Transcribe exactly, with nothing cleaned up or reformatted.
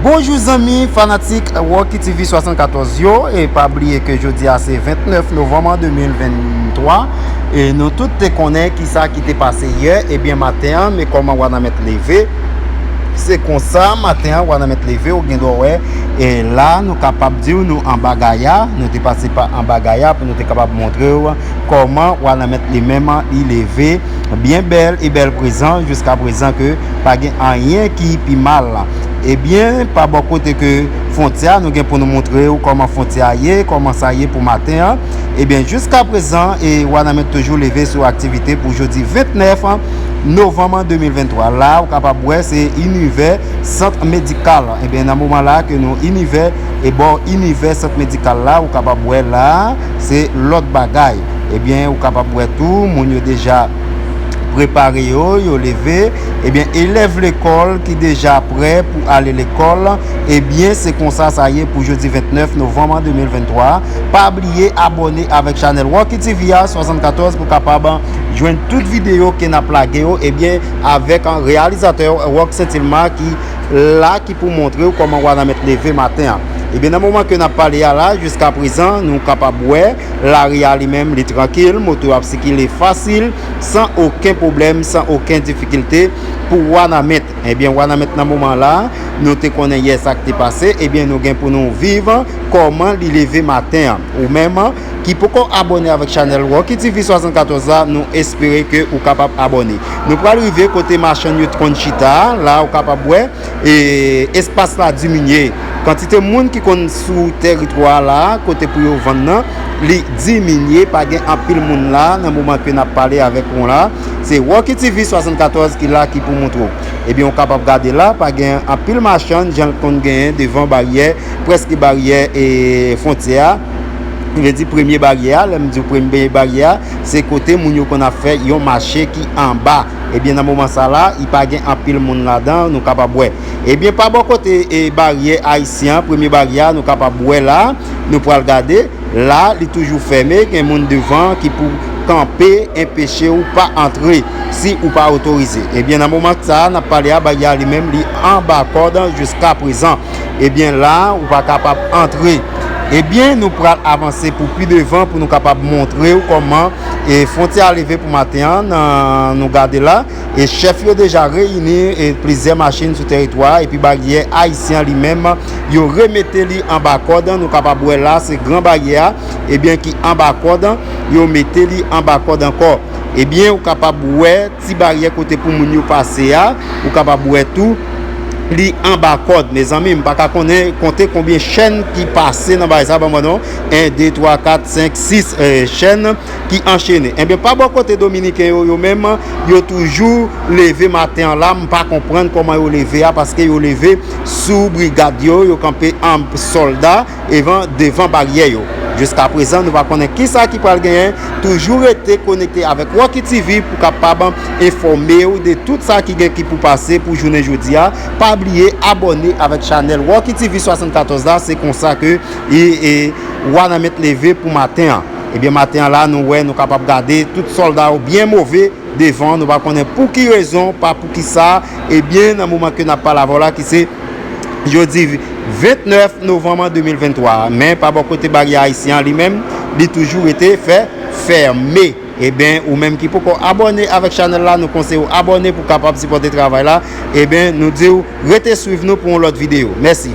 Bonjou zanmi fanatik Rocky T V swasannkatòz yo, e pa bliye ke jodi a se vennèf novanm de mil venntwa, e nou tout te konnen kisa ki te pase yè. Ebyen maten an, men kòman Wanament leve. Se konsa, maten an, Wanament leve, ou gen dwa wè, e la, nou kapab di w nou anba Gaya, nou te pase pa anba Gaya pou nou te kapab montre w kòman Wanament li menm li leve byen bèl e bèl prezan jiska prezan ke pa gen anyen ki pi mal. Ebyen, pa bò kote ke fwontyè a, nou gen pou nou montre w kòman fwontyè a ye, kòman sa ye pou maten an. Ebyen, jiska prezan, e Wanament toujou leve sou aktivite pou jodi vennèf novanm de mil venntwa. La, ou kapab wè, se inivè sant medikal. Ebyen, nan moman la ke nou inivè, e bò inivè sant medikal la, ou kapab wè la, se lòt bagay. Ebyen, ou kapab wè tou, moun yo deja prepare yo, yo leve. Ebyen, elèv lekòl ki deja prè pou ale lekòl, ebyen, se konsa sa ye pou jodi vennèf novanm de mil venntwa. Pa bliye abòne avèk chanèl Rocky T V a swasannkatòz pou kapab jwenn tout videyo ke n ap lage yo, ebyen, avèk, an, reyalizatè Rock Sentilma ki la, ki pou montre w kòman Wanament leve maten an. Ebyen, nan moman ke n ap pale a la, jiska prezan, nou kapab wè, lari a li menm, li trankil, moto ap sikile fasil, san okenn pwoblèm, san okenn difikilte pou Wanament. Ebyen, Wanament nan moman la, nou te konnen yè sa k te pase, ebyen, nou gen pou nou viv kòman li leve maten an. Ou menm ki poko abòne avèk chanèl Rocky T V swasannkatòz la, nou espere ke ou kapab abòne. Nou pral rive kote machann yo t konn chita, la ou kapab wè, e espas la diminye. Kantite moun ki konn sou tèritwa la, kote pou yo vann nan, li diminye, pa gen anpil moun la, nan moman ke n ap pale avèk ou la. Se Rocky T V swasannkatòz ki la, ki pou montre w. Ebyen, ou kapab gade la, pa gen anpil machann, jan l konn genyen devan baryè, prèske baryè e fwontyè a. Vle di premye baryè a, lè m di w premye baryè a, se kote moun yo konn ap fè yon mache ki anba. Ebyen, nan moman sa la, li pa gen anpil moun ladan, nou kapab wè. Ebyen, pa bò kote e baryè ayisyen an, premye baryè a, nou kapab wè la, nou pral gade. La, li toujou fèmen, gen moun devan ki pou kanpe, enpeche ou pa antre si ou pa otorize. Ebyen, nan moman sa a, n ap pale a, baryè a li menm, li anba kòd jiska prezan. Ebyen, la, ou pa kapab antre. Ebyen, nou pral avanse pou pi devan pou nou kapab montre w kòman e fwontyè a leve pou maten an, nan, nou gade la. E chèf yo deja reyini e plizyè machin sou tèritwa a, epi baryè ayisyen an li menm, yo remete li anba kòd. Nou kapab wè la, se gran baryè a, ebyen, ki anba kòd, yo mete li anba kòd ankò. Ebyen, ou kapab wè ti baryè kote pou moun yo pase a, ou kapab wè tou, li anba kòd. Mezanmi, m pa ka konnen, konte konbyen chèn ki pase nan bagay sa, ban mwen non. En, de, twa, kat, senk, sis, e, chèn ki anchene. Ebyen, pa bò kote dominiken yo, yo menm, yo toujou leve maten an la. M pa konprann kòman yo leve a, paske yo leve sou brigad yo, yo kanpe an sòlda evan, devan baryè yo. Jiska prezan, nou pa konnen kisa ki pral genyen. Toujou rete konekte avèk Rocky T V pou kapab enfòme w de tout sa ki gen ki pou pase pou jounen jodi a. Pa bliye abòne avèk chanèl Rocky T V swasannkatòz la. Se konsa ke e, e, Wanament leve pou maten an. Ebyen, maten an la, nou wè, nou kapab gade tout sòlda yo byen move devan. Nou pa konnen pou ki rezon, pa pou ki sa. Ebyen, nan moman ke n ap pale avè w la, ki se jodi vennèf novanm de mil venntwa. Men, pa bò kote baryè ayisyen an li menm, li toujou rete fè, fèmen. Ebyen, ou menm ki poko abòne avèk chanèl la, nou konseye w abòne pou kapab sipòte travay la. Ebyen, nou di w rete swiv nou pou yon lòt videyo. Mèsi.